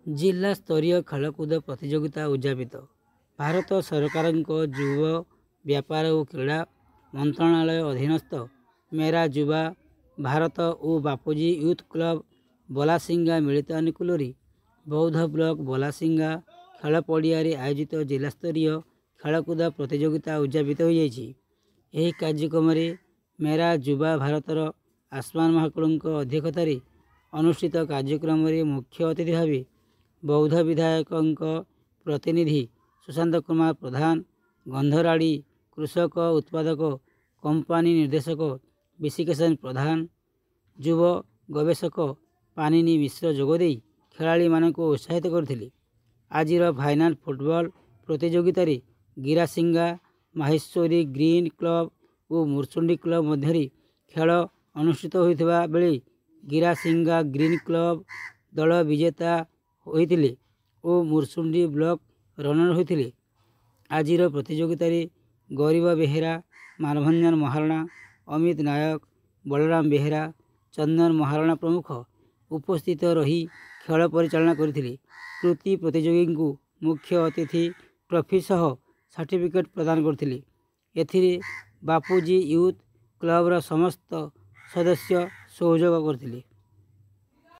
ଜିଲ୍ଲା ସ୍ତରୀୟ ଖେଳକୁଦ ପ୍ରତିଯୋଗିତା ଉଦଯାପିତ। ଭାରତ ସରକାରଙ୍କ ଯୁବ ବ୍ୟାପାର ଓ କ୍ରୀଡ଼ା ମନ୍ତ୍ରଣାଳୟ ଅଧୀନସ୍ଥ ମେରା ଯୁବା ଭାରତ ଓ ବାପୁଜୀ ୟୁଥ୍ କ୍ଲବ ବଲାସିଙ୍ଗା ମିଳିତ ଆନୁକୂଲ୍ୟରେ ବୌଦ୍ଧ ବ୍ଲକ ବଲାସିଙ୍ଗା ଖେଳ ପଡ଼ିଆରେ ଆୟୋଜିତ ଜିଲ୍ଲାସ୍ତରୀୟ ଖେଳକୁଦ ପ୍ରତିଯୋଗିତା ଉଦଯାପିତ ହୋଇଯାଇଛି। ଏହି କାର୍ଯ୍ୟକ୍ରମରେ ମେରା ଯୁବା ଭାରତର ଆସମାନ ମହାକୁଳଙ୍କ ଅଧ୍ୟକ୍ଷତାରେ ଅନୁଷ୍ଠିତ କାର୍ଯ୍ୟକ୍ରମରେ ମୁଖ୍ୟ ଅତିଥି ଭାବେ ବୌଦ୍ଧ ବିଧାୟକଙ୍କ ପ୍ରତିନିଧି ସୁଶାନ୍ତ କୁମାର ପ୍ରଧାନ, ଗନ୍ଧରାଡ଼ି କୃଷକ ଉତ୍ପାଦକ କମ୍ପାନୀ ନିର୍ଦ୍ଦେଶକ ବିଶିକେଶନ ପ୍ରଧାନ, ଯୁବ ଗବେଷକ ପାନିନୀ ମିଶ୍ର ଯୋଗଦେଇ ଖେଳାଳିମାନଙ୍କୁ ଉତ୍ସାହିତ କରିଥିଲେ। ଆଜିର ଫାଇନାଲ ଫୁଟବଲ ପ୍ରତିଯୋଗିତାରେ ଗିରାସିଙ୍ଗା ମାହେଶ୍ୱରୀ ଗ୍ରୀନ୍ କ୍ଲବ ଓ ମୁର୍ଚୁଣ୍ଡି କ୍ଲବ ମଧ୍ୟରେ ଖେଳ ଅନୁଷ୍ଠିତ ହୋଇଥିବା ବେଳେ ଗିରାସିଙ୍ଗା ଗ୍ରୀନ୍ କ୍ଲବ ଦଳ ବିଜେତା ହୋଇଥିଲେ ଓ ମୁର୍ଚୁଣ୍ଡି ବ୍ଲକ ରନର ହୋଇଥିଲେ। ଆଜିର ପ୍ରତିଯୋଗିତାରେ ଗରିବ ବେହେରା, ମାନଭଞ୍ଜନ ମହାରଣା, ଅମିତ ନାୟକ, ବଳରାମ ବେହେରା, ଚନ୍ଦନ ମହାରଣା ପ୍ରମୁଖ ଉପସ୍ଥିତ ରହି ଖେଳ ପରିଚାଳନା କରିଥିଲେ। କୃତି ପ୍ରତିଯୋଗୀଙ୍କୁ ମୁଖ୍ୟ ଅତିଥି ଟ୍ରଫି ସହ ସାର୍ଟିଫିକେଟ୍ ପ୍ରଦାନ କରିଥିଲେ। ଏଥିରେ ବାପୁଜୀ ୟୁଥ୍ କ୍ଲବର ସମସ୍ତ ସଦସ୍ୟ ସହଯୋଗ କରିଥିଲେ।